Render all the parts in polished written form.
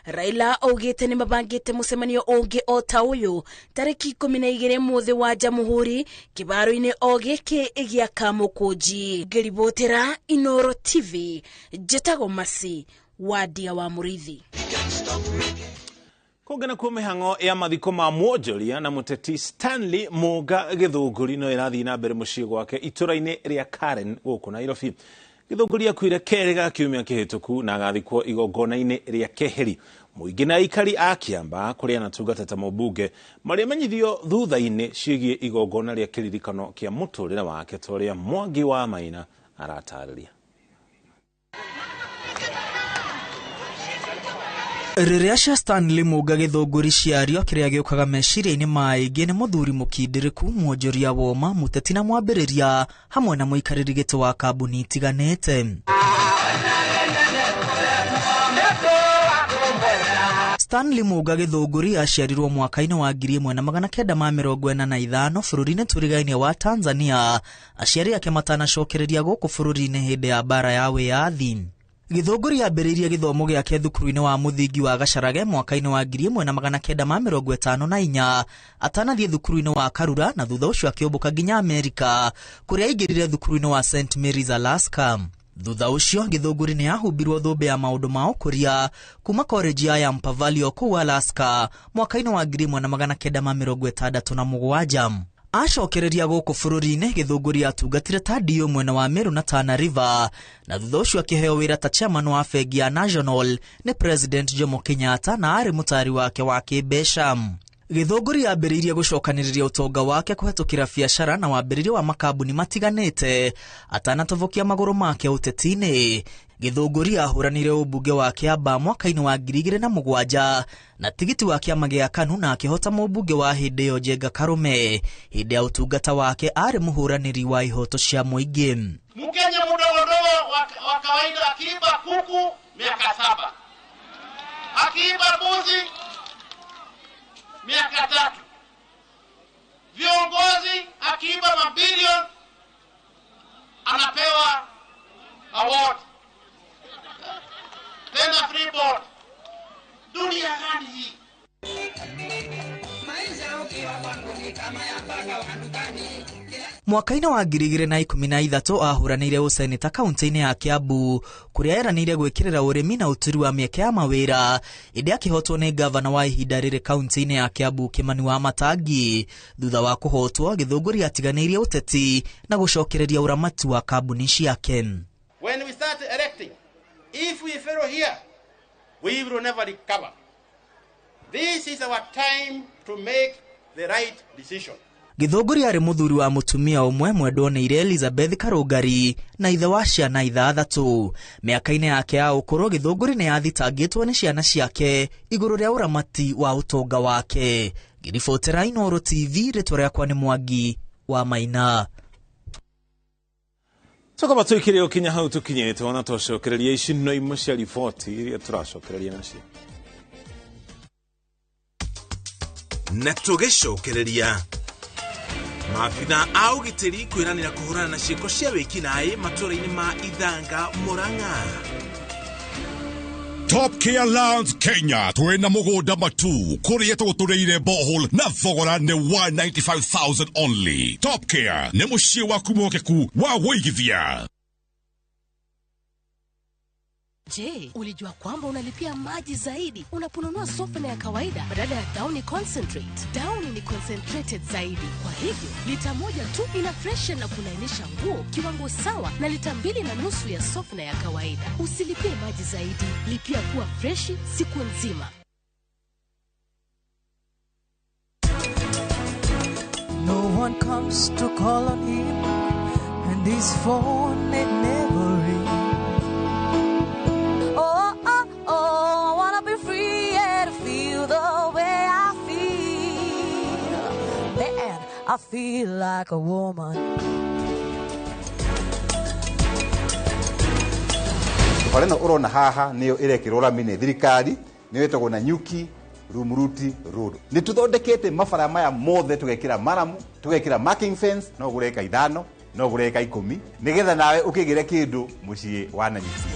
Raila augĩte nĩ mabangĩte mũcemanio ũngĩ o ta ũyũ tarĩki 12 mũthĩ wa Jamhuri kĩbaro-inĩ o gĩkĩ gĩa Kamũkũnji. Ngĩribotera Inoro TV, njĩtagwo Masi Wadia wa Mũrĩithi. Kũngĩ nakuo mĩhang'o ya mathiko ma mwonjoria na mũteti Stanley Mũnga Gĩthũngũri no ĩrathiĩ na mbere mũciĩ gwake itũra-inĩ rĩa Karen gũkũ Nairobi. Gĩthũngũri akuire kerĩ ga kiumia kĩhĩtũku na agathikwo igongona-inĩ rĩa keheri. Mũingĩ na aikari a Kĩamba kũrĩa anatungata ta mũmbunge marĩmenyithio thutha-inĩ ciĩgiĩ igongona rĩa kĩririkano kĩa mũtũrĩre wake ta ũrĩa Mwangi wa Maina aratarĩria. Rĩrĩa cia Stanley Mũnga Gĩthũngũri ciario, kĩrĩa gĩũkaga meciria-inĩ ma aingĩ nĩ mũthuri mũkindĩrĩku, mwonjoria woma, mũteti na mwambĩrĩria hamwe na mũikarĩri gĩtĩ wa kambuni itiganĩte. Stanley Mũnga Gĩthũngũri aciarirwo mwaka-inĩ wa 1945 bũrũri-inĩ tũrigainie wa Tanzania, aciari ake matanacokereria gũkũ bũrũri-inĩ hĩndĩ ya mbara ya wĩyathi. Gĩthũngũri ambĩrĩirie gĩthomo gĩake thukuru-inĩ wa mũthingi wa Gacarage mwaka-inĩ wa 1954 atanathiĩ thukuru-inĩ wa Karura na thutha ũcio akĩũmbũka nginya Amerika kũrĩa aingĩrire thukuru-inĩ wa St Mary's Alaska. Thutha ũcio Gĩthũngũri nĩ ahumbirwo thũmbĩ ya maũndũ ma ũkũria kuma college ya Yampa Valley o kũu Alaska mwaka-inĩ wa 1967. Acokereria gũkũ bũrũri-inĩ, Gĩthũngũri atungatire ta DO mwena wa Meru na Tana River na thutha ũcio akĩheo wĩra ta chairman wa bengi ya National nĩ President Jomo Kenyatta na arĩ mũtari wake wa kĩmbeca. Gĩthũngũri ambĩrĩirie gũcokanĩrĩria ũtonga wake kũhetũkĩra biacara na wambĩrĩria wa makambuni matiganĩte atanatobokia magũrũ make ũteti-inĩ. Gĩthũngũri ahũranire ũmbunge wa Kĩamba mwaka-inĩ wa 2007 na tigiti wa kĩama gĩa KANU na akĩhota mũmbunge wa hĩndĩ ĩyo Njenga Karume. Hĩndĩ ya ũtungata wake arĩ mũhũranĩri wa ihoto cia mũingĩ. Mkenya mdogodogo wa kawaida akiiba kuku miaka 7, akiiba mbuzi miaka 3, viongozi akiiba mabilioni anapewa award tena free board. Dunia gani hii? Mwaka-inĩ wa 2013 ahũranĩire ũseneta kaunti-inĩ ya Kiambu kũrĩa eranĩire gwĩkĩrĩra ũrĩmi na ũturi wa mĩeke ya mawĩra, ĩndĩ akĩhotwo nĩ ngavana wa ihinda rĩrĩ kaunti-inĩ ya Kiambu Kimani wa Matangi. Thutha wa kũhotwo, Gĩthũngũri atiganĩirie ũteti na gũcokereria ũramati wa kambuni ciake. When we start erecting, if we fail here, we will never recover. This is our time to make the right decision. Gĩthũngũri arĩ mũthuri wa mũtumia ũmwe mwendwo nĩ Elizabeth Karũngari na ithe wa ciana 6. Mĩaka-inĩ yake ya ũkũrũ, Gĩthũngũri nĩ athitangĩtwo nĩ ciana ciake igũrũ rĩa ũramati wa ũtonga wake. Ngĩribotera Inoro TV, rĩtwa rĩakwa nĩ Mwangi wa Maina. Tukaba twikire ukinya hau tukinyite ona twacokereria ici no imwe cia riboti iria tũracokereria nacio. Na tũgĩcokereria maabitha a ũgitĩri kwĩranĩra kũhũrana na ciĩko cia wĩkinaĩ matũũra-inĩ ma Ithanga, Murang'a. Top Care Lands Kenya twina mugunda matu kuria tuguturiire borehole na thogora ni 195,000 only. Top Care ni muciĩ waku mwokeku wa wũigithia. Je, ulijua kwamba unalipia maji zaidi unaponunua softener ya kawaida badala ya Downy Concentrate? Downy ni concentrated zaidi, kwa hivyo lita 1 tu ina freshen na kulainisha nguo kiwango sawa na lita 2.5 ya softener ya kawaida. Usilipie maji zaidi, lipia kuwa freshi siku nzima. No one comes to call on him, and his phone it never rings. Oh, oh, oh, I wanna be free and feel the way I feel. Man, I feel like a woman. Bara ĩno ũrona haha nĩyo ĩrekĩrwo rami nĩ thirikari, nĩyo ĩtagwo Nanyuki Rumuruti Road. Nĩ tũthondekete mabara maya mothe, tũgekĩra maramu, tũgekĩra marking fence, no ũgũre eka 5, no ũgũre eka 10, nĩgetha nawe ũkĩgĩre kĩndũ mũciĩ wa Nanyuki.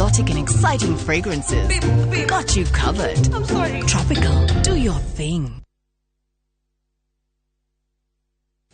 exotic and exciting fragrances. Got you covered. I'm sorry. Tropical, do your thing.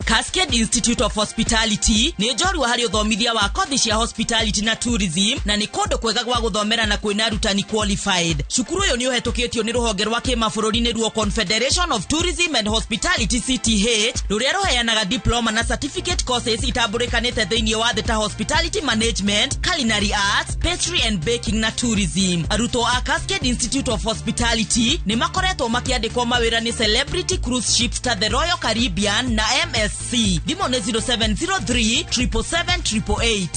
Cascade Institute of Hospitality nĩ njorua harĩ ũthomithia wa kothi cia hospitality na tourism, na nĩ kũndũ kwega gwa gũthomera na kwĩna arutani qualified. Cukuru ũyũ nĩ ũhetũkĩtio nĩ rũhonge rwa kĩmabũrũri, nĩruo Confederation of Tourism and Hospitality, CTH, rũrĩa rũheanaga diploma na certificate courses itambũrĩkanĩte thĩinĩ wa thĩ ta hospitality management, culinary arts, pastry and baking na tourism. Arutwo a Cascade Institute of Hospitality nĩ makoretwo makĩandĩkwo mawĩra nĩ celebrity cruise ships ta the Royal Caribbean na MSC. Thimũ nĩ 0703 777 888.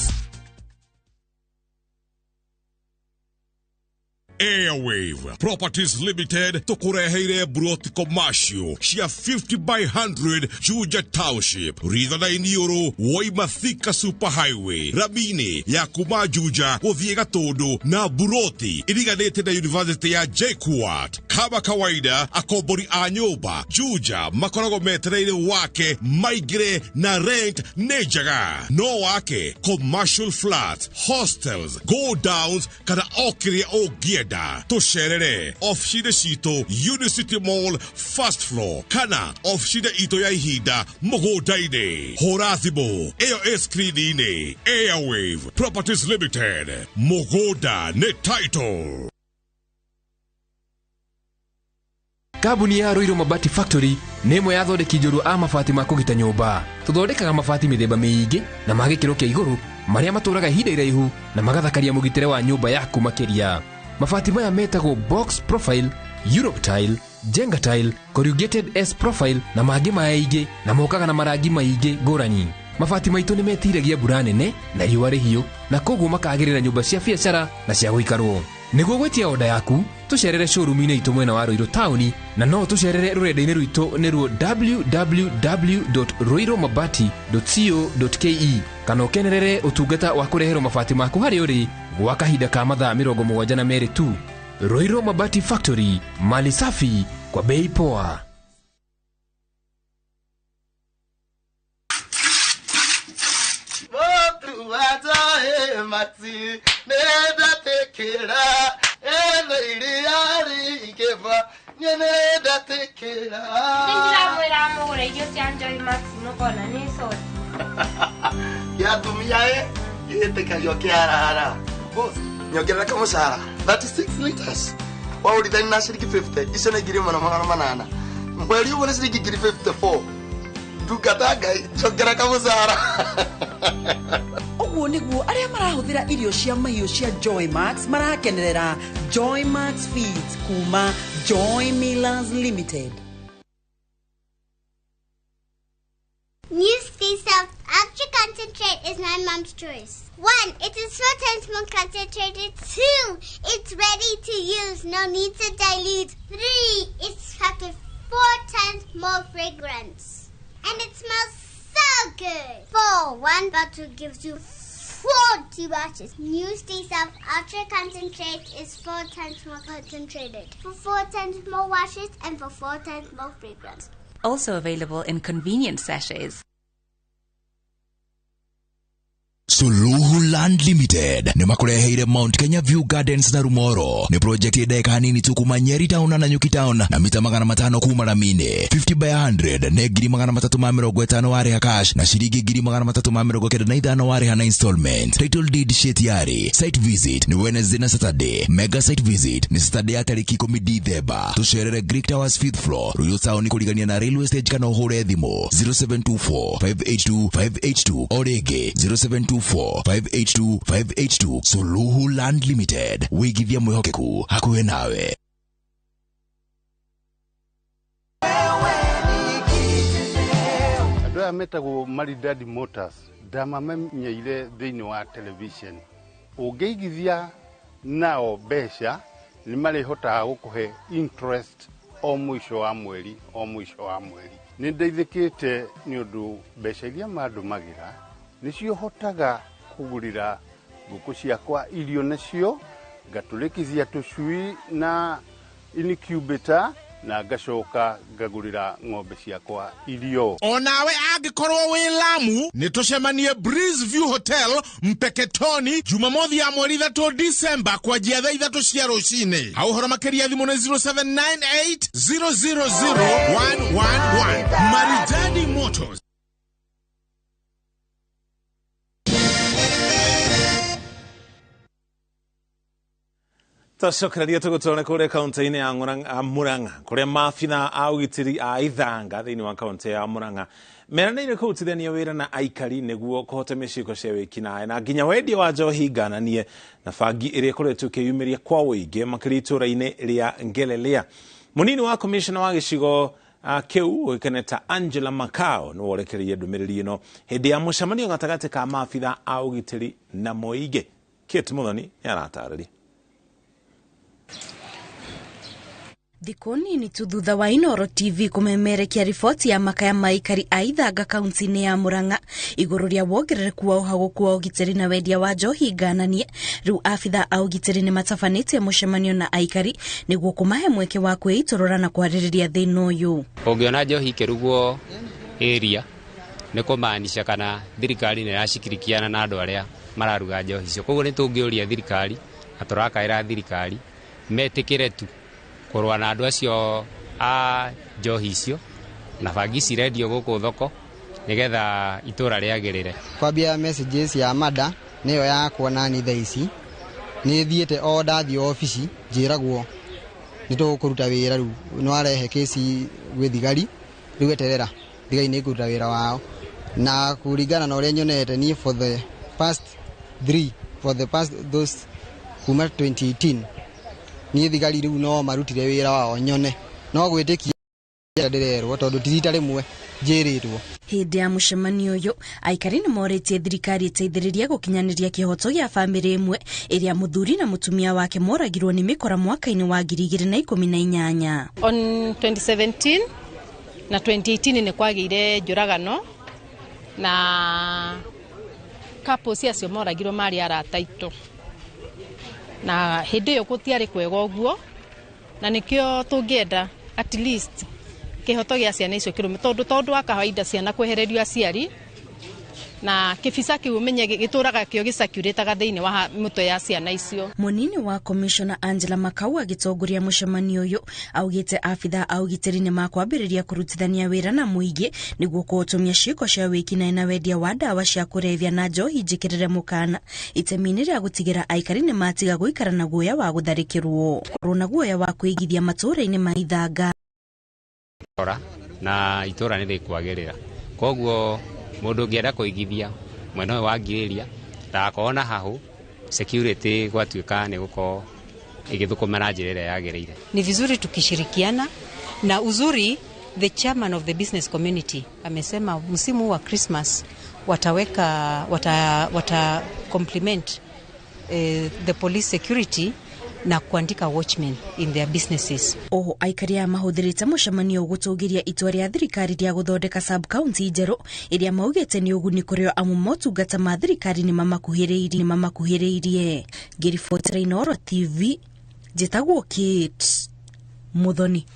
Airwave Properties Limited tukureheire broti commercial cia 50 by 100 Juja Township, Ritha-inĩ ũrũ woima Thika Super Highway, ramini ya kuma Juja gũthiĩ Gatũndũ, na buroti iriganĩte na University ya JKUAT. Kama kawaida, akombori a nyũmba Juja makoragwo metereire wake maingĩre, na rent nĩ njega. No wake commercial flats, hostels, go downs kana o kĩrĩa ũngĩenda. Tũcerere ofici-inĩ citũ Unicity Mall first floor, kana ofici-inĩ itũ ya ihinda mũgũnda-inĩ. Hũra thimũ ĩyo ĩ screen-inĩ. Airwave Properties Limited, mũgũnda nĩ title. Kambuni ya Ruiru Mabati Factory nĩ ĩmwe ya athondeki njorua a mabati ma kũgita nyũmba. Tũthondekaga mabati mĩthemba mĩingĩ na ma gĩkĩro kĩa igũrũ, marĩa matũraga ihinda iraihu na magathakaria mũgitĩre wa nyũmba yaku makĩria. Mabati maya metagwo box profile, Europe tile, Jenga tile, corrugated S profile na mangĩ maingĩ, na mokaga na marangi maingĩ ngũrani. Mabati maitũ nĩ metiragia mbura nene na riũa rĩhiũ, na koguo makagĩrĩra nyũmba cia biacara na cia gũikarwo. Nĩguo gwĩtia oda yaku, tũcerere showroom-inĩ itũ mwena wa Ruiru taũni, na no tũcerere rũrenda-inĩ rwitũ nĩruo www.ruirumabati.co.ke, kana ũkenerere ũtungata wa kũreherwo mabati maku harĩa ũrĩ gwa kahinda ka mathaa 72 tu. Ruiru Mabati Factory, mali safi kwa bei poa. Nĩndĩramwĩra mũgũre irio cia Joy Max mũkona nĩ soda. Gĩatumia ĩ gĩtĩkagio kĩarara. Boss, nyongerera kamũcara 36 liters. Waũrithani na ciringi 50, icio nĩ 1800. Mweri ũmwe nĩ ciringi 54. Ndungata Ngai, njongera kamũcara. Ũguo nĩguo arĩa marahũthĩra irio cia mahiũ cia Joy Max marakenerera Joy Max Feeds kuma Joy Millers Limited. New Stay South Ultra Concentrate is my mom's choice. 1, it is 4 times more concentrated. 2, it's ready to use, no need to dilute. 3, it's packed with 4 times more fragrance. And it smells so good. 4, 1 bottle gives you 40 washes. New Stay South Ultra Concentrate is 4 times more concentrated. For 4 times more washes and for 4 times more fragrance. Also available in convenient sachets. Suluhu Land Limited nĩ makũreheire Mount Kenya View Gardens na Rumoro. Nĩ project ndagĩka hanini tu kuma Nyeri Town na Nanyuki Town, na mita 500 kuma ramini. 50 by 100 nĩ 350,000 warĩha cash, na ciringi 395,000 warĩha na installment. Title deed ciĩ tayari. Site visit nĩ Wednesday na Saturday. Mega site visit nĩ Saturday ya tarĩki 10 Dithemba. Tũcerere Greek Towers 5th floor, Ruiru Town, kũrigania na railway stage, kana ũhũre thimũ 0724 582 582 o rĩngĩ 0724 582 582. Suluhu Land Limited, wĩigithia mwĩhokeku hakuhĩ nawe. Andũ aya metagwo Maridadi Motors ndamamenyeire thĩinĩ wa television. Ũngĩigithia nao mbeca nĩ marĩhotaga gũkũhe interest o mũico wa mweri, o mũico wa mweri. Nĩ ndeithĩkĩte nĩ ũndũ mbeca iria mandũmagĩra nĩcio hotaga kũgũrĩra ngũkũ ciakwa irio, nacio ngatũrĩkithia tũcui na incubator. Na ngacoka ngagũrĩra ng'ombe ciakwa irio. Onawe angĩkorwo wĩ Lamu nĩ tũcemanie Breeze View Hotel Mpeketoni Jumamothi ya mweri 3 December kwanjia thaa 3 cia rũcinĩ. Hau ũhoro makĩria thimũ nĩ 0798 000 111. Maridadi Motors. Twacokereria tũgũtware kũrĩa kaunti-inĩ ya Murang'a kũrĩa maabitha a ũgitĩri a Ithanga thĩinĩ wa kaunti ya Murang'a meranĩire kũrutithania wĩra na aikari nĩguo kũhotomia ciĩko cia wĩkinaĩ na nginya wendia wa njohi ngananie na bangi ĩrĩa ĩkoretwo ĩkĩyumĩria kwa ũingĩ makĩria itũũra-inĩ rĩa Ngelelea. Mũnini wa komishona wa gĩcigo kĩu ũĩkaine ta Angela Makau nĩwe ũrekereirie ndũmĩrĩri ĩno hĩndĩ ya mũcemanio gatagatĩ ka maabitha a ũgitĩri na mũingĩ. Kate Muthoni nĩaratarĩria. Thikũ nini tu thutha wa Inooro TV kũmemerekia riboti ya makaya ma aikari a Ithanga kaunti-inĩ ya Murang'a igũrũ rĩa wongerereku wa ũhagũku wa ũgitĩri na wendia wa njohi ngananie, rĩu abitha a ũgitĩri nĩ matabanĩtie mũcemanio na aikari nĩguo kũmahe mweke wa kwĩitũrũra na kwarĩrĩria thĩna ũyũ. Ũngĩona njohi ĩkĩrugwo area nĩ kũmaanisha kana thirikari nĩ ĩracikirikiana na andũ arĩa mararuga njohi icio. Koguo nĩ tũngĩũria thirikari na tũrakaĩra thirikari metĩkĩre tu kũrũa na andũ acio a njohi icio na bangi cirendio gũkũ thoko nĩgetha itũra rĩagĩrĩre. Kwambia messages ya mada nĩyo yakwa nani thaa ici nĩ thiĩte o ndathiĩ obici njĩragwo nĩ tũkũruta wĩra rĩu nĩ warehe kesi gwĩ thigari rĩu eterera thigari nĩ ikũruta wĩra wao na kũringana na ũrĩa nyonete niĩ for the past 3 for the past those kuma 2018 niĩ thigari rĩu no marutire wĩra wao nyone no gwĩtĩkia ndĩrerwo tondũ ti rita rĩmwe njĩrĩtwo. Hĩndĩ ya mũcemanio ũyũ aikari nĩ morĩtie thirikari ĩteithĩrĩrie gũkinyanĩria kĩhoto gĩa bamĩrĩ ĩmwe ĩrĩa mũthuri na mũtumia wake moragirwo nĩ mĩkora mwaka-inĩ wa 2018. On 2017 na 2018 nĩ kwagĩire njũragano na couples acio moragirwo marĩ arata aitũ na hĩndĩ ĩyo gũtiarĩ kwega ũguo na nĩkĩo tũngĩenda at least kĩhoto gĩa ciana icio kĩrũme tondũ wa kawaida ciana kwehererio aciari na kĩbica kĩu ũmenye gĩtũraga kĩo gĩcakũrĩtaga thĩinĩ wa mũtwe ya ciana icio. Mũnini wa komishona Angela Makau agĩtongoria mũcemanio ũyũ augĩte abitha a ũgitĩri nĩ makwambĩrĩria kũrutithania wĩra na mũingĩ nĩguo kũhotomia ciĩko cia wĩkinaĩ na wendia wa ndawa cia kũrebia na njohi njĩkĩrĩre mũkana itemi-inĩ rĩa gũtigĩra aikari nĩ matiga gũikara na guoya wa gũtharĩkĩrwo na guoya wa kwĩigithia matũũra-inĩ ma Ithanga na itũũra nĩ rĩkwagĩrĩra. Koguo mũndũ ũngĩenda kũigithia mwena ũyũ wa Ngirĩria ndagakorwo na hahũ security gwatuĩka nĩ gũkorwo ĩgĩthũkũma na njĩra ĩrĩa yagĩrĩire. Ni vizuri tukishirikiana na uzuri the chairman of the business community amesema msimu wa Christmas wataweka wata compliment the police security na kuandika watchmen in their businesses. Oho aikari aya mahũthĩrĩte mũcemanio gũtũgĩria itua rĩa thirikari rĩa gũthondeka sub county njerũ ĩrĩa maugĩte nĩ ũguni kũrĩ o amu motungata ma thirikari nĩ mamakuhĩrĩirie. Ngĩribotera Inooro TV njĩtagwo Kate Muthoni.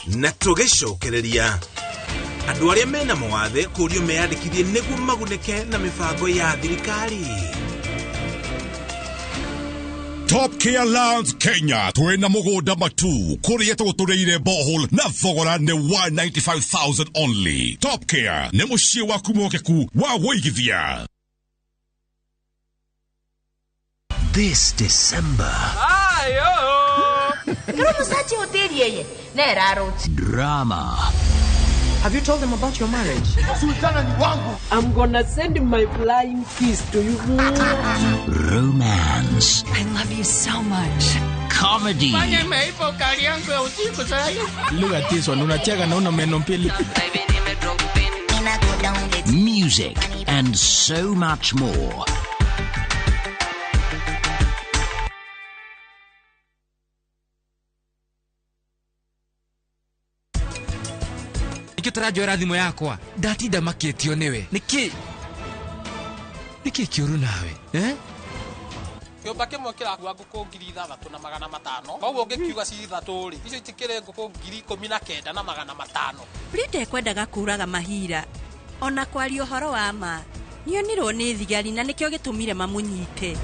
Na tũgĩcokereria andũ arĩa mena mawathe kũrio meyandĩkithie nĩguo magunĩke na mĩbango ya thirikari. Top Care Lands Kenya twina mũgũnda matu kũrĩa tũgũtũrĩire borehole na thogora nĩ 195,000 only. Top Care nĩ mũciĩ waku mwĩhokeku wa wũigithia. This December. Drama. Have you told them about your marriage? Sultana ni wangu. I'm gonna send my flying kiss to you. Romance. I love you so much. Comedy. Look at this one. Unacheka na una meno mbili. Music and so much more. Nĩkĩo thimũ yakwa ndatinda makĩtio nĩwe nĩkĩ kĩũru nawe eh? Kĩũmba kĩmwe kĩrakua ngũkũ 6500. Koguo ũngĩkiuga ci ithatũ rĩ, icio itikĩrĩ ngũkũ 19,500. Frida ekwendaga kũraga Mahira ona kwaria ũhoro wa ma nĩonirwo nĩ thigari na nĩkĩo gĩtũmire mamũnyite.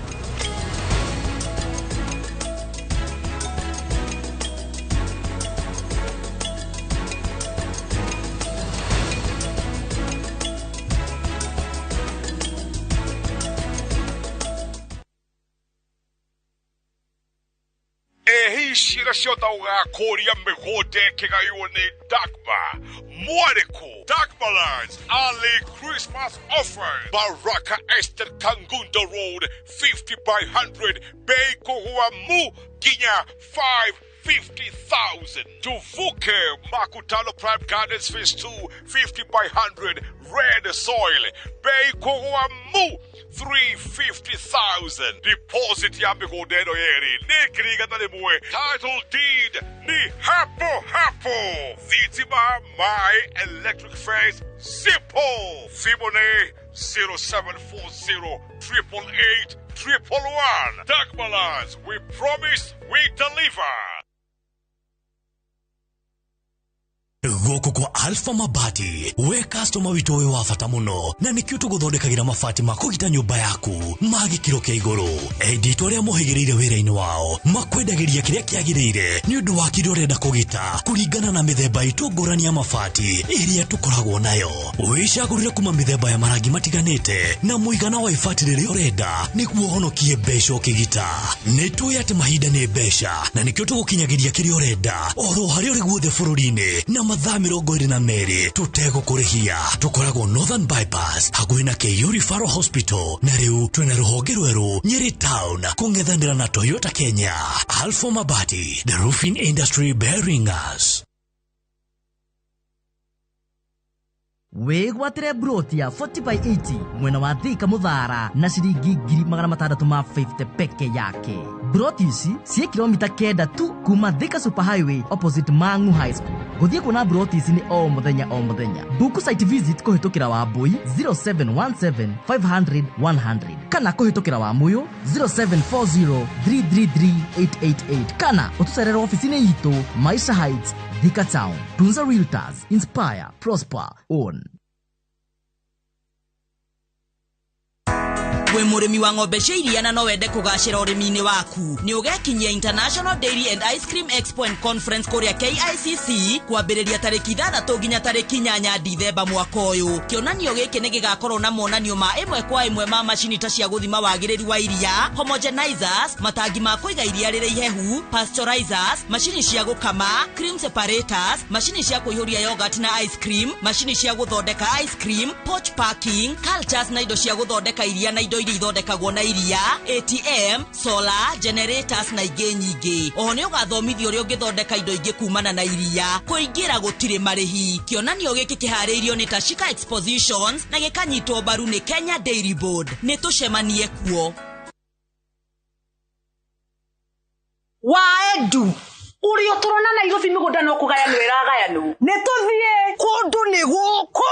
Ehi ciĩra ciothe ũgakũria mĩgũnda ĩkĩgaywo nĩ Dagmar Mwarĩkũ. Dagmarlands early Christmas offer. Baraka Estate, Kangundo Road, 50 by 100, bei kũgũa mu nginya 550,000. Tuvuke Makutano Prime Gardens Phase 2, 50 by 100, red soil, bei kũgũa mu 350,000. Deposit ya mĩgũnda ĩno yerĩ nĩ 100,000. Title deed nĩ hapo hapo. Thitima, maĩ, electric fence, simple. Thimũ nĩ 0740 888 111. Dagmarlands, we promise, we deliver. Gũkũ kwa Alpha Mabati, we customer witũ wĩ wa bata mũno, na nĩkĩo tũgũthondekagĩra mabati ma kũgita nyũmba yaku ma gĩkĩro kĩa igũrũ. Endia aitũ arĩa mohĩgĩrĩire wĩra-inĩ wao makwendagĩria kĩrĩa kĩagĩrĩire nĩ ũndũ wa kĩrĩa ũrenda kũgita kũringana na mĩthemba itũ ngũrani ya mabati ĩrĩa tũkoragwo nayo. Wĩcagũrĩre kuma mĩthemba ya marangi matiganĩte na mũigana wa ibati rĩrĩa ũrenda nĩguo ũhonokie mbeca ũkĩgita. Nĩ tũĩ atĩ mahinda nĩ mbeca na nĩkĩo tũgũkinyagĩria kĩrĩa ũrenda oro harĩa ũrĩ guothe bũrũri-inĩ na mathaa 22 tũtegũkũrĩhia. Tũkoragwo Northern Bypass hakuhĩ na KU Referral Hospital, na rĩu twĩna rũhonge rwerũ Nyeri Town kũng'ethanĩra na Toyota Kenya. Alpha Mabati, the roofing industry bearing us. Wĩgwatĩre broti ya 40 by 80 mwena wa Thika Mũthara na ciringi 650 peke yake. Broti ici ciĩ kilomita 9 tu kuma Thika Super Highway opposite Mangu High School. Gũthiĩ kuona broti ici nĩ o mũthenya o mũthenya. Book site visit kũhĩtũkĩra Wambui 0717 500 100 kana kũhĩtũkĩra Wamuyu 0740 333 888 kana ũtũcerere ofici-inĩ itũ Maisha Heights, Thika Town. Tunza Realtors, inspire, prosper, own. Wĩ mũrĩmi wa ng'ombe cia iria na no wende kũgacĩra ũrĩmi-inĩ waku, nĩ ũgekinyia International Dairy and Ice Cream Expo and Conference kũrĩa KICC kwambĩrĩria tarĩki 6 nginya tarĩki 8 Dithemba mwaka ũyũ. Kĩonanio gĩkĩ nĩ gĩgakorwo na monanio ma ĩmwe kwa ĩmwe ma macini ta cia gũthima wagĩrĩru wa iria, homogenizers, matangi ma kũiga iria rĩrĩ ihehu, pasteurizers, macini cia gũkama, cream separators, macini cia kũihũria yogurt na ice cream, macini cia gũthondeka ice cream, pouch packing, cultures na indo cia gũthondeka iria na indo iria ithondekagwo na iria, ATM, solar, generators na ingĩ nyingĩ. Oho nĩ ũgathomithio ũrĩa ũngĩthondeka indo ingĩ kumana na iria. Kũingĩra gũtirĩ marĩhi. Kĩonanio gĩkĩ kĩharĩirio nĩ Tashika Expositions na gĩkanyitwo mbaru nĩ Kenya Dairy Board. Nĩ tũcemanie kuo. Wa Edu ũrĩa ũtũrona Nairobi mĩgũnda no kũgayanwo ĩragayanwo. Nĩ tũthiĩ kũndũ nĩ gũkũ.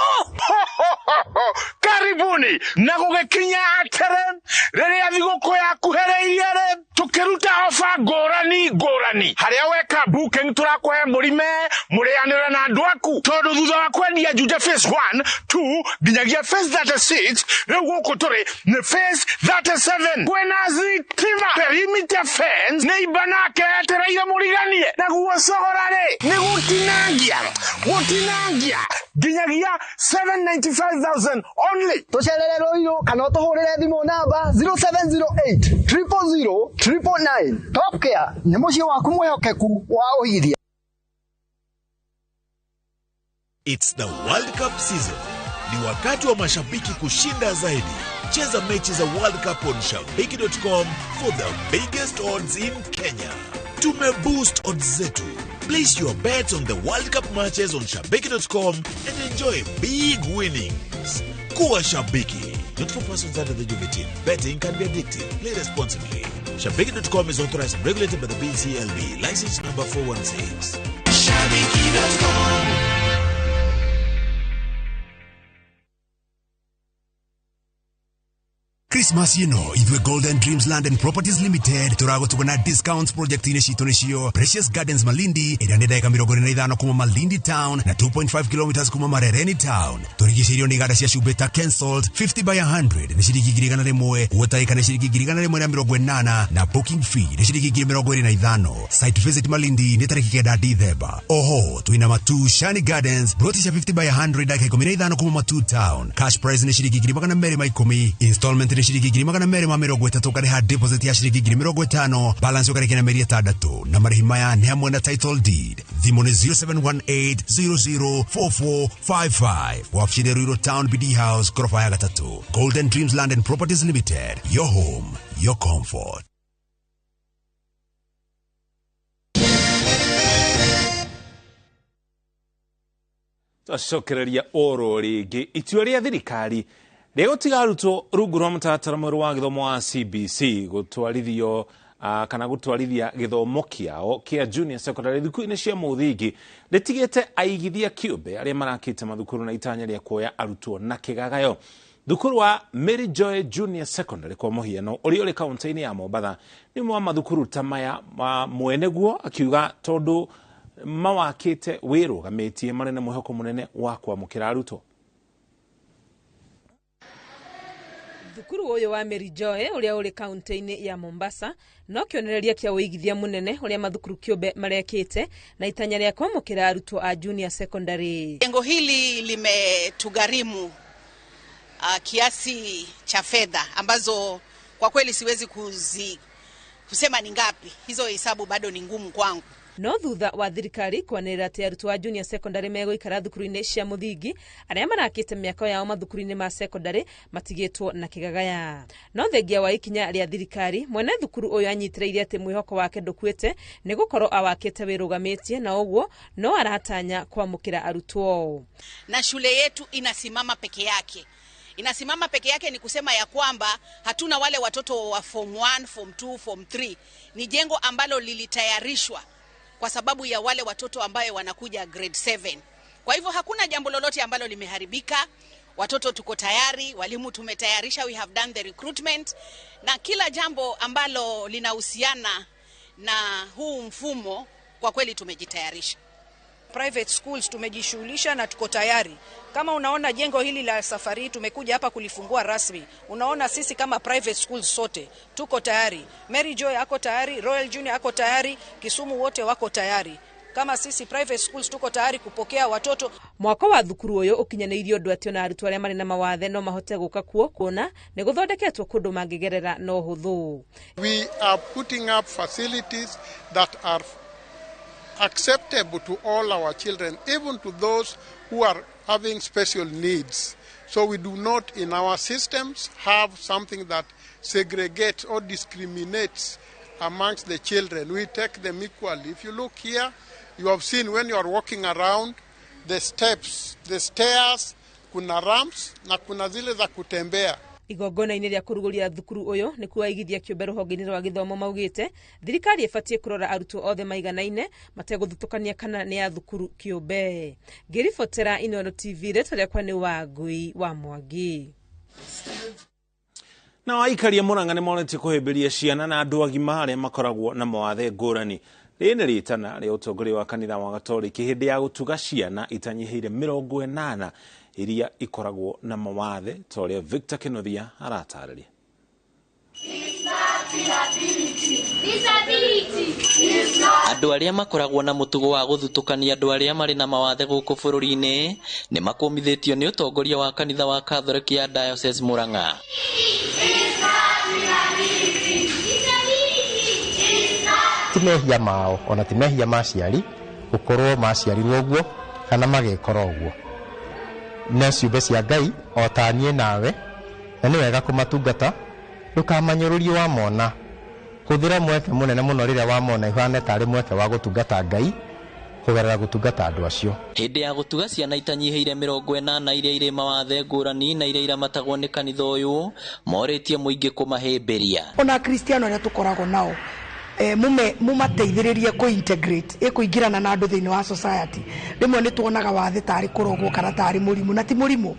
Karibuni na gũgĩkinya atĩrĩ, rĩrĩa thigũkũ yakuhĩrĩirie rĩ, tũkĩruta ofa ngũrani ngũrani harĩa weka booking tũrakũhe mũrime mũrĩanĩre na andũ aku, tondũ thutha wa kwendia Juja phase 1 2 nginyagia phase 36, rĩu gũkũ tũrĩ nĩ phase 37. Kwĩna thitima, perimeter fence, neighbor nake etereire mũriganie, naguo cogora rĩ nĩ gũtinangia gũtinangia nginyagia 795,000 only. Tũcerere Ruiru kana ũtũhũrĩre thimũ namba 0708 000 999. Top Care nĩ mũciĩ waku mwĩhokeku wa ũigithia. It's the World Cup season. Ni wakati wa mashabiki kushinda zaidi. Cheza mechi za World Cup on shabiki.com for the biggest odds in Kenya. Tume boost odds zetu. Place your bets on the World Cup matches on shabiki.com and enjoy big winnings. Kuwa shabiki. Not for persons under the age of 18. Betting can be addictive. Play responsibly. Shabiki.com is authorized and regulated by the BCLB. License number 416. Shabiki.com. Christmas ĩno ithuĩ Golden Dreams Land and Properties Limited tũragũtuga na discounts project-inĩ citũ nĩcio Precious Gardens Malindi, ĩrĩa nĩ ndagĩka 45 kuma Malindi Town na 2.5 kilometers kuma Marereni Town. Tũrigicĩirio nĩ iganda cia cumbĩ ta Kensalt 50 by 100 nĩ ciringi 100,000, Water nĩ ciringi 180,000 na booking fee nĩ ciringi 25,000. Site visit Malindi nĩ tarĩki 9 Dithemba. Oho twĩna Matu Shani Gardens broti cia 50 by 100 ndagĩka 15 kuma Matu Town. Cash price nĩ ciringi 210,000, installment nĩ ciringi 230,000, ũkarĩha deposit ya ciringi 50,000, balance ũkarĩkia na mĩeri 6, na marĩhi maya nĩ hamwe na title deed. Thimũ nĩ 0718004455. Wabici nĩ Ruiru Town, BD House, ghorofa ya gatatũ. Golden Dreams Land and Properties Limited, your home, your comfort. Twacokereria oro rĩngĩ itua rĩa thirikari rĩa gũtiga arutwo rungu rwa mũtaratara mwerũ wa gĩthomo wa CBC gũtwarithio kana gũtwarithia gĩthomo kĩao kĩa junior secondary thukuru-inĩ cia mũthingi rĩtigĩte aigithia kĩũmbe arĩa marakĩte mathukuru na itanya rĩa kuoya arutwo na kĩgagayo. Thukuru wa Mary Joy Junior Secondary kwa mũhiano ũrĩa ũrĩ kaunti-inĩ ya Mombatha nĩ ũmwe wa mathukuru ta maya mwene guo akiuga tondũ mawakĩte wĩrũgamĩtie marĩ na mwĩhoko mũnene wa kwamũkĩra arutwo. Thukuru ũyũ wa Mary Joy ũrĩa ũrĩ kaunti-inĩ ya Mombasa no kĩonereria kĩa ũigithia mũnene ũrĩa mathukuru kĩũmbe marekĩte na itanya rĩa kwamũkĩra arutwo a junior secondary. Jengo hili limetugharimu kiasi cha fedha ambazo kwa kweli siwezi kusema ni ngapi. Hizo hesabu bado ni ngumu kwangu. No thutha wa thirikari kwanĩrĩra atĩ arutwo a junior secondary megũikara thukuru-inĩ cia mũthingi, arĩa marakĩte mĩako yao mathukuru-inĩ ma secondary matigĩtwo na kĩgagaya. No thengia wa ikinya rĩa thirikari, mwene thukuru ũyũ anyitĩrĩire atĩ mwĩhoko wake ndũkuĩte nĩ gũkorwo awakĩte wĩrũgamĩtie na ũguo no aratanya kwamũkĩra arutwo. Na shule yetu inasimama peke yake. Inasimama peke yake ni kusema ya kwamba hatuna wale watoto wa form 1, form 2, form 3. Ni jengo ambalo lilitayarishwa kwa sababu ya wale watoto ambayo wanakuja grade 7. Kwa hivyo hakuna jambo lolote ambalo limeharibika. Watoto tuko tayari, walimu tumetayarisha, we have done the recruitment. Na kila jambo ambalo linahusiana na huu mfumo kwa kweli tumejitayarisha. Private schools tumejishughulisha na tuko tayari. Kama unaona jengo hili la safari tumekuja hapa kulifungua rasmi. Unaona sisi kama private schools sote tuko tayari. Mary Joy ako tayari, Royal Junior ako tayari, Kisumu wote wako tayari. Kama sisi private schools tuko tayari kupokea watoto. Mwako wa thukuru ũyũ ũkinyanĩirio ũndũ atĩ ona arutwo arĩa marĩ na mawathe no mahote gũka kuo kuona nĩ gũthondeketwo kũndũ mangĩgerera no hũthũ. We are putting up facilities that are acceptable to all our children, even to those who are having special needs. So we do not in our systems have something that segregates or discriminates amongst the children. We take them equally. If you look here, you have seen when you are walking around the steps, the stairs, kuna ramps na kuna zile za kutembea. Igongona-inĩ rĩa kũrugũria thukuru ũyũ nĩ kuaigithia kĩũmbe rũhonge-inĩ rwa gĩthomo maugĩte thirikari ĩbatiĩ kũrora arutwo othe maiganaine mategũthutũkania kana nĩ a thukuru kĩũmbe. Ngĩribotera Inooro TV, rĩtwa rĩakwa nĩ Wangui wa Mwangi. Na aikari a Murang'a nĩ monetie kũhĩmbĩria ciana na andũ agima arĩa makoragwo na mawathe ngũrani. Rĩrĩ nĩ rĩtana rĩa ũtongoria wa kanitha wa Gatoriki hĩndĩ ya gũtuga ciana itanyihĩire 80 iria ikoragwo na mawathe ta ũrĩa Victor Kenothia aratarĩria. Andũ arĩa makoragwo na mũtugo wa gũthutũkania andũ arĩa marĩ na mawathe gũkũ bũrũri-inĩ nĩ makũmithĩtio nĩ ũtongoria wa kanitha wa Catholic ya Diocese Murang'a. Ti mehia mao ona ti mehia ma aciari gũkorwo maciarirwo ũguo kana magĩkora ũguo. Nĩ ciũmbe cia Ngai o ta niĩ nawe, na nĩ wega kũmatungata. Ndũkamanyũrũrie wamona. Hũthĩra mweke mũnene mũno rĩrĩa wamona ihane tarĩ mweke wa gũtungata Ngai kũgerera gũtungata andũ acio. Hĩndĩ ya gũtuga ciana itanyihĩire 80 iria irĩ mawathe ngũrani na iria iramatagwo nĩ kanitha ũyũ morĩtie mũingĩ kũmahĩmbĩria. Ona Akristiano arĩa tũkoragwo nao mumateithĩrĩrie kũ integrate ĩkũingĩrana na andũ thĩinĩ wa society. Rĩmwe nĩ tuonaga wathe tarĩ kũrogwo kana tarĩ mũrimũ, na ti mũrimũ.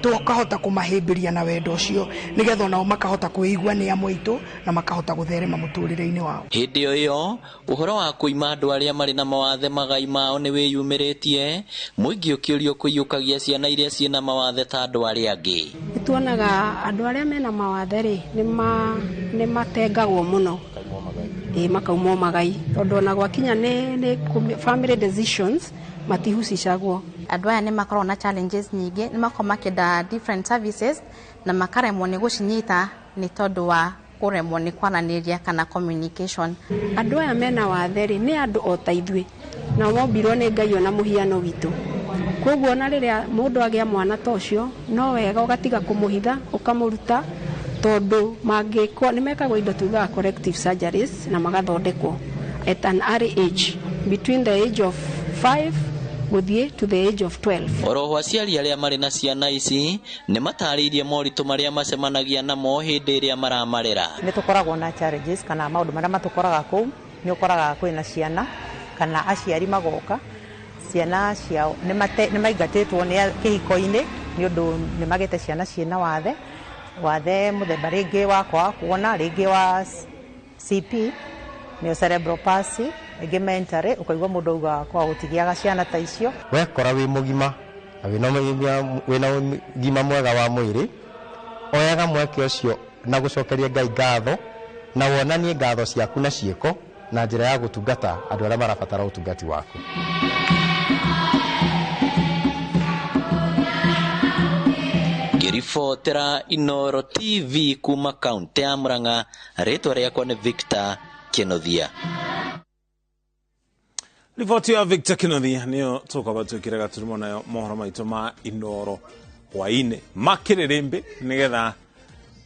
Tũkahota kũmahĩmbĩria na wendo ũcio nĩgetha onao makahota kwĩigua nĩ amwe aitũ na makahota gũtherema mũtũrĩre-inĩ wao. Hĩndĩ o ĩyo ũhoro wa kũima andũ arĩa marĩ na mawathe magai mao nĩ wĩyumĩrĩtie, mũingĩ ũkĩũrio kũiyũkagia ciana iria ciĩna mawathe ta andũ arĩa angĩ. Nĩtuonaga andũ arĩa mena mawathe rĩ, nĩ matengagwo mũno, ĩ makaumwo magai, tondũ ona gwakinya nĩ family decisions matihusicagwo. Andũ aya nĩ makoragwo na challenges nyingĩ, nĩ makoragwo makĩenda different services na makaremwo nĩ gũcinyita nĩ tondũ wa kũremwo nĩ kwaranĩria kana communication. Andũ aya mena wathe rĩ, nĩ andũ o ta ithuĩ, na mombirwo nĩ Ngai ona mũhiano witũ. Koguo ona rĩrĩa mũndũ agĩa mwana ta ũcio, no wega ũgatiga kũmũhitha, ũkamũruta, tondũ mangĩkwo nĩ mekagwo indo tugaga corrective surgeries na magathondekwo at an early age, between the age of 5 gũthiĩ to the age of 12. Oroho aciari arĩa marĩ na ciana ici nĩ matarĩirie moritũ marĩa macemanagia namo hĩndĩ ĩrĩa maramarera. Nĩ tũkoragwo na challenges kana maũndũ marĩa matũkoraga kũu, nĩ ũkoraga kwĩna ciana kana aciari magoka, ciana ciao nĩ maingatĩtwo nĩ kĩhiko-inĩ nĩ ũndũ nĩ magĩte ciana ciĩna wathe, wathe mũthemba rĩngĩ wa kwaga kuona, rĩngĩ wa CP nĩyo cerebral palsy, ĩngĩ mentally, ũkaigua mũndũ auga kwaga gũtigiaga ciana ta icio. Wekora wĩ mũgima na wĩna ũgima mwega wa mwĩrĩ, oyaga mweke ũcio na gũcokeria Ngai ngatho na wonanie ngatho ciaku na ciĩko na njĩra ya gũtungata andũ arĩa marabatara ũtungati waku. Ngĩribotera Inooro TV kuma kaunti ya Murang'a, rĩtwa rĩakwa nĩ Victor Kĩnuthia. Riboti ya Victor Kĩnuthia nĩyo tũkwamba twĩkĩre gaturumo nayo mohoro maitũ ma Inooro hwaĩ-inĩ makĩrĩrĩmbĩ, nĩgetha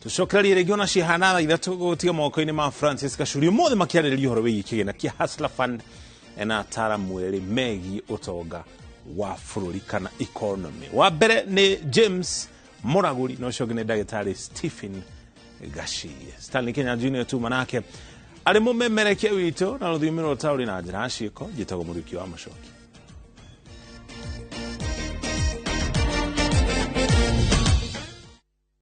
tũcokererie rĩngĩ ona cihana thaa ithatũ gũtiga moko-inĩ ma Francis Gachuri ũmũthĩ makĩarĩrĩria ũhoro wĩgiĩ kĩgĩna kĩa Hustler Fund na ataaramu erĩ megiĩ ũtonga wa bũrũri kana economy. Wa mbere nĩ James Mũragũri na ũcio ũngĩ nĩ ndagĩtarĩ Stephen Gachie. Stanley Kinyanjui nĩwe tuma nake arĩ mũmemerekia witũ na rũthiomi rwa ũtaũri na njĩra ya ciĩko. Njĩtagwo Mũriũki wa Mũcoki.